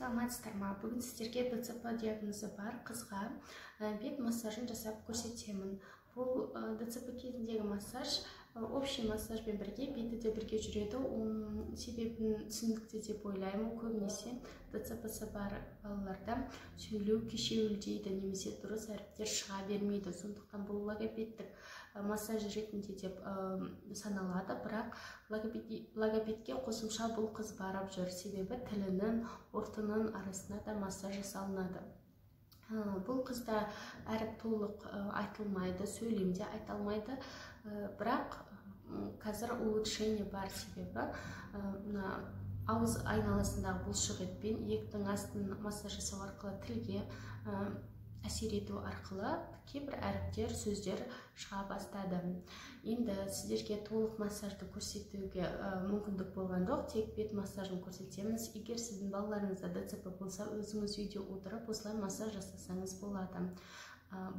Саламатсыздар ма? Бүгін сіздерге ДЦП диагнозы бар қызға бет массажын жасап көрсетемін. Бұл ДЦП кезіндегі массаж общий массажбен бірге беті де бірге жүреді. Оның себебін түсінікті деп ойлаймын. Көбінесе ДЦП-сы бар балаларда сөйлеу кешеуілдейді немесе дұрыс әріптер шыға бермейді. Сондықтан бұл логопедтік массаж ретінде деп саналады, бірақ логопедке қосымша бұл қыз барып жүр, себебі тілінің, ортының арасына да массаж жасалынады. Бұл қызда әріп толық айтылмайды, сөйлемде айта алмайды, бірақ қазір улучшение бар, себебі мына ауыз айналасындағы бұлшық етпен иектің астын массаж жасау арқылы тілге әсер ету арқылы кейбір әріптер, сөздер шыға бастады. Енді сіздерге толық массажды көрсетуге мүмкіндік болған жоқ, тек бет массажын көрсетеміз. Егер сіздің балаларыңызда ДЦП болса, өзіңіз үйде отырып осылай массаж жасасаңыз болады.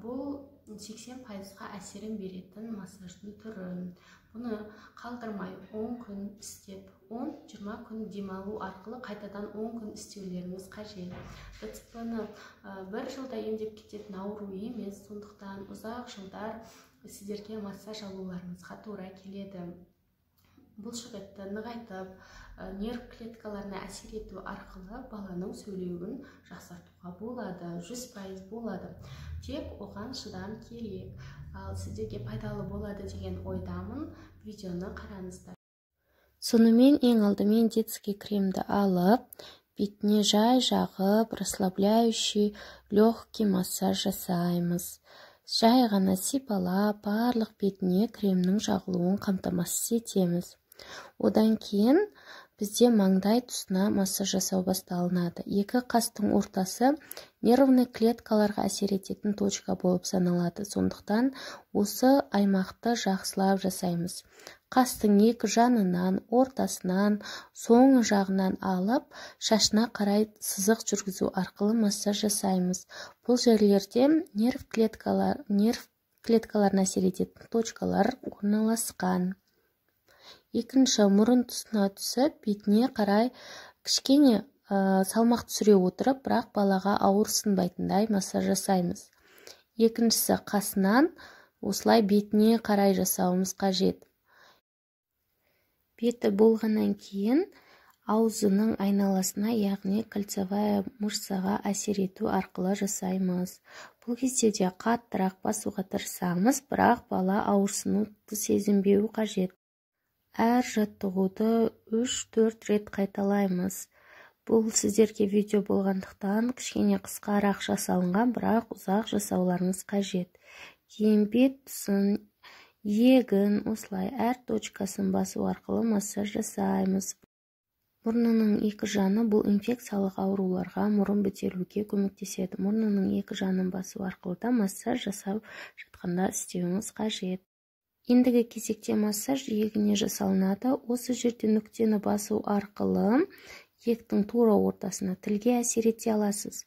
Бұл 80%-ға әсерін беретін массаждың түрі. Бұны қалдырмай 10 күн істеп, 10-20 күн демалу арқылы қайтадан 10 күн істеулеріңіз қажет. ДЦП-ны бір жылда емдеп кететін ауру емес, сондықтан ұзақ жылдар сіздерге массаж алуларыңызға тура келеді. Бұлшық етті нығайтып, нерв клеткаларына әсер ету арқылы баланың сөйлеуін жақсартуға болады, 100% болады. Тек оған шыдам керек. Ал сіздерге пайдалы болады деген ойдамын. Видеоны қараңыздар. Сонымен ең алдымен детский кремді алып, бетіне жай жағып, расслабляющий легкий массаж жасаймыз. Жай ғана сипалап, барлық бетіне кремнің жағылуын қамтамасыз етеміз. Одан кейін бізде маңдай тұсына массаж жасау басталынады. Екі қастың ортасы нервный клеткаларға әсер ететін точка болып саналады. Сондықтан осы аймақты жақсылап жасаймыз. Қастың екі жанынан, ортасынан, соңы жағынан алып, шашына қарай сызық жүргізу арқылы массаж жасаймыз. Бұл жерлерде нерв клеткаларына әсер ететін точкалар орналасқан. Екінші, мұрын тұсына түсіп, бетіне қарай кішкене салмақ түсіре отырып, бірақ балаға ауырсынбайтындай массаж жасаймыз. Екіншісі, қасынан осылай бетіне қарай жасауымыз қажет. Беті болғаннан кейін аузының айналасына, яғни кольцевая мышцаға әсер ету арқылы жасаймыз. Бұл кезде де қаттырақ басуға тырысамыз, бірақ бала ауырсынуды сезінбеуі қажет. Әр жаттығуды 3-4 рет қайталаймыз. Бұл сіздерге видео болғандықтан кішкене қысқарақ жасалынған, бірақ ұзақ жасауларыңыз қажет. Кейін бет тұсын, иегін осылай әр точкасын басу арқылы массаж жасаймыз. Мұрнының екі жаны бұл инфекциялық ауруларға, мұрын бітелуге көмектеседі. Мұрнының екі жанын басу арқылы да массаж жасап жатқанда істеуіңіз қажет. Ендігі кезекте массаж иегіне жасалынады. Осы жерде нүктені басу арқылы иектің тура ортасына тілге әсер ете аласыз.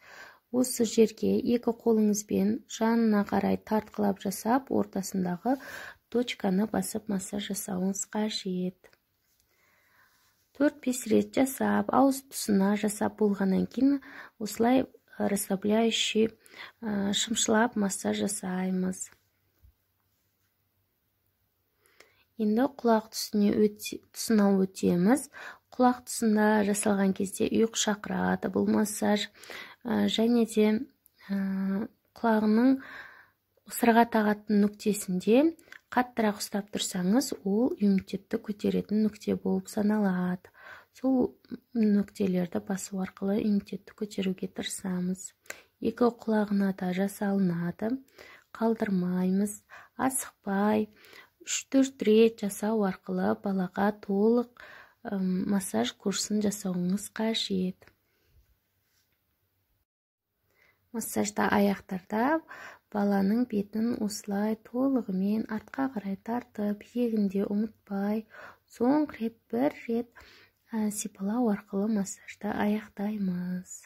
Осы жерге екі қолыңызбен жанына қарай тартқылап жасап, ортасындағы точканы басып массаж жасауыңыз қажет. 4-5 рет жасап, ауыз тұсына жасап болғаннан кейін осылай расслабляющий шымшылап массаж жасаймыз. Енді құлақ тұсына өтеміз. Құлақ тұсында жасалған кезде ұйқы шақырады бұл массаж. Және де құлағының сырға тағатын нүктесінде қаттырақ ұстап тұрсаңыз, ол иммунитетті көтеретін нүкте болып саналады. Сол нүктелерді басу арқылы иммунитетті көтеруге тырысамыз. Екі құлағына да жасалынады. Қалдырмаймыз, асықпай 3-4 рет жасау арқылы балаға толық массаж курсын жасауыңыз қажет. Массажда аяқтарда баланың бетін осылай толығымен артқа қарай тартып, иегінде ұмытпай, соңғы рет бір рет сипалау арқылы массажды аяқтаймыз.